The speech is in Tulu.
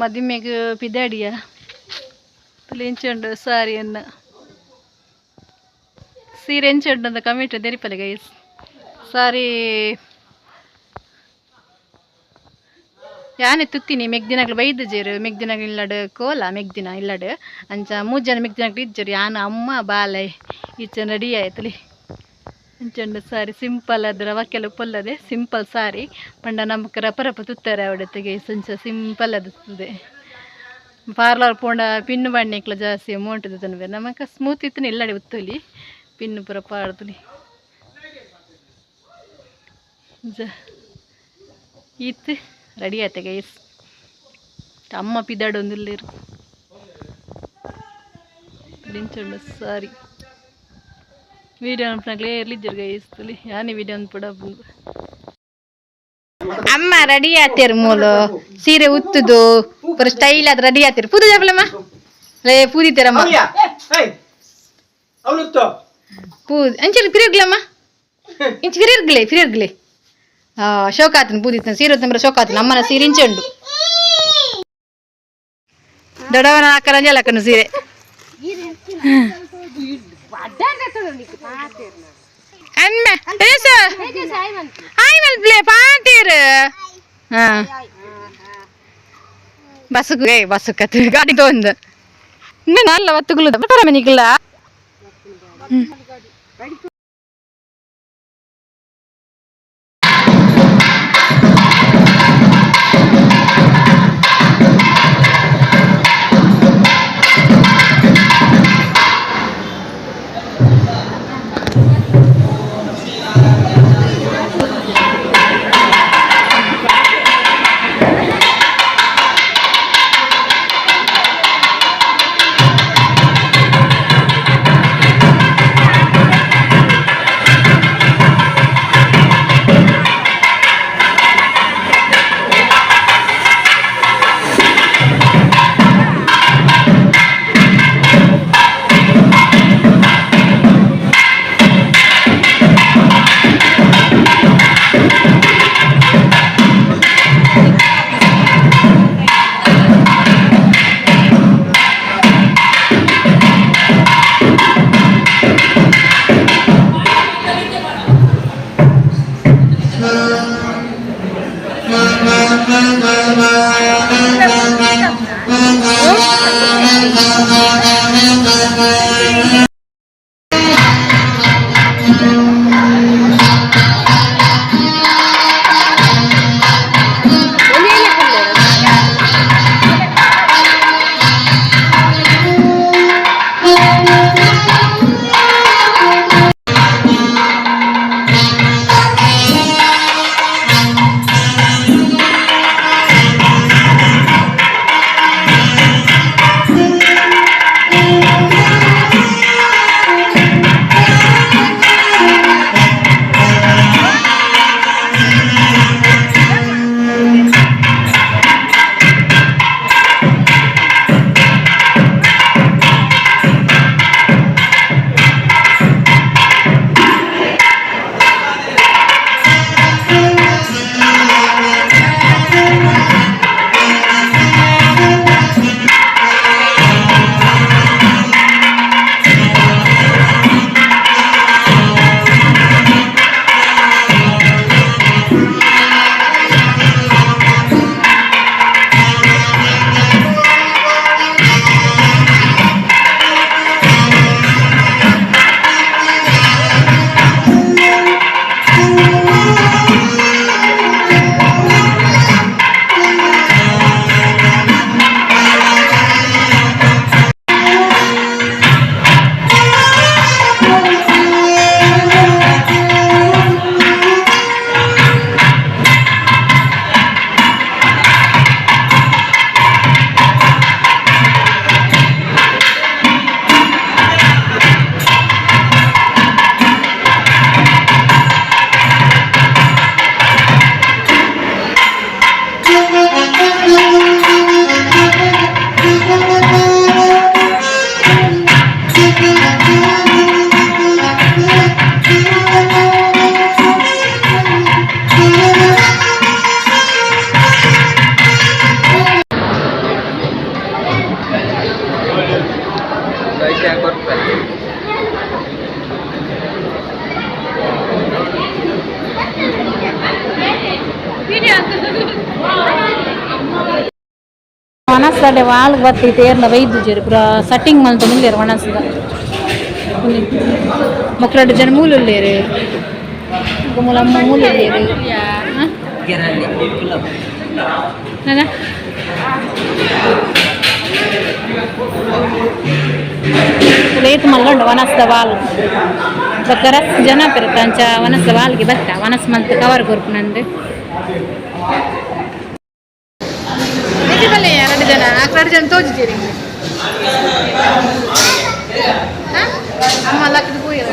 ಮದಿಮೆಗ್ ಪಿದಾಡಿಯ. ಎಂಚುಂಡು ಸಾರಿಯನ್ನ ಸೀರೆ ಎಂಚುಂಡು ಅಂತ ಕಮೆಂಟ್ ತೆರಿಪಲೆ ಗೈಸ್. ಸಾರಿ ಯಾನೆ ತುತ್ತಿನಿ ಮೆಗ್ದಿನಗ್ಲು ಬೈದಿಜೆರ್, ಮೆಗ್ದಿನಗ್ಲು ಇಲ್ಲಡ್ ಕೋಲ ಮೆಗ್ದಿನ ಇಲ್ಲಡ್ ಅಂಚ ಮೂಜಿ ಜನ ಮೆಗ್ದಿನಗ್ಲು ಇಜ್ಜೆರ್, ಯಾನ್ ಅಮ್ಮ ಬಾಲೆ ಈಚೆ ರೆಡಿ ಆಯ್ತಲಿ. ಅಂಚುಂಡು ಸಾರಿ ಸಿಂಪಲ್ ಅದ್ರ ವಕ್ಕೆಲ ಪೊಲ್ಲದೆ ಸಿಂಪಲ್ ಸಾರಿ ಪಂಡ ನಮಕ್ ರಪ ರಪ ತುತ್ತಾರೆ ಅವಡತ್ತೆ ಗೈಸ್. ಅಂಚ ಸಿಂಪಲ್ ಅದಿಸ್ತದೆ. ಪಾರ್ಲರ್ ಪೋಂಡ ಪಿನ್ನು ಬಣ್ಣಕ್ಲ ಜಾಸ್ತಿ ಅಮೌಂಟ್ ತನ್ವೆ, ನಮಕ ಸ್ಮೂತ್ ಇತ್ತು ಇಲ್ಲಡೆ ಉತ್ತೊಲಿ ಪಿನ್ನು ಪೂರ ಪಾಡ್ದುಲಿ. ಇತ್ತು ರೆಡಿ ಆಯ್ತೆ ಗೈಸ್. ಅಮ್ಮ ಪಿದಾಡೊಂದುಲ್ಲೆರ್. ಲಿಂಚುಂಡು ಸಾರಿ ವಿಡಿಯೋ ಅನ್ಪನಕ್ಲೆ ಏರ್ಲಿಜ್ಜೆರ್ ಗೈಸ್. ತುಲಿ ಯಾನೆ ವಿಡಿಯೋ ಅನ್ಪಡ. ಅಮ್ಮ ರೆಡಿ ಆತೇರು, ಮೂಲು ಸೀರೆ ಉತ್ತುದು ಪೂರ ಸ್ಟೈಲ್ ಆದ್ ರೆಡಿ ಆತೇರು. ಪೂದು ಜಪಲಮ್ಮ ಲೇ ಪೂದಿತ್ತೇರಮ್ಮ ಪೂ ಅಂಚೆ ಪಿರಿರ್ಗ್ಲಮ್ಮ ಇಂಚ ಫಿರಿರ್ಗ್ಲೆ ಫಿರಿರ್ಗ್ಲೆ. ಶೋಕಾತನ ಪೂದಿತ್ತನ ಸೀರೆ ಉತ್ತಂಬ್ರ ಶೋಕಾತನ ಅಮ್ಮನ ಸೀರೆ ಇಂಚೆ ಉಂಡು. ದೊಡ್ಡವನ ಹಾಕರಂಜೆ ಲಕ್ಕನ ಸೀರೆ. ಅಮ್ಮ ಹಾಯ್ ಮಲ್ಪ್ಲೆ ಪಾತೇರು. ಹಾ ಬಸ್ಸು ಏ ಬಸ್ಸು ಕತ್ತು ಗಾಡಿ ತಗೊಂಡು ಇನ್ನು ನಲ್ಲ ಒತ್ತುಗುಲು ಬಟ್ಟರ ಮನಿಗಿಲ್ಲ. ವನಸ್ದಡೆ ವಾಲ್ಗ್ ಬತ್ತಿ ತೇರ್ನ ಬೈದುಜೆರ್ ಪೂರ ಸಟ್ಟಿಂಗ್ ಮಲ್ತೊಂದುಲ್ಲೆರ್ ವನಸ್ದ. ಮೊಕ್ಲೆಡ್ ಜನ ಮೂಲುಲ್ಲೆರ್. ಮೂಲ ಅಮ್ಮ ಮೂಲುಲ್ಲೆರ್. ದಾದ? ಏತ್ ಮಲ್ಲ ಉಂಡು ವನಸ್ದ ವಾಲ್. ಬೊಕ್ಕ ರಸ್ ಜನ ಪೆರತ ಅಂಚ ವನಸ್ದ ವಾಲ್ಗೆ ಬತ್ತ ವನಸ್ ಮಲ್ತ್ ಕವರ್ ಕೊರ್ಪುನಂದ್. ರಡ್ಡ್ ಜನ ರಡ್ಡ್ ಜನ ತೋಜಿಜೆರ್. ಅಮ್ಮ ಲಕ್ದ್ ಪೋಯೆರ್.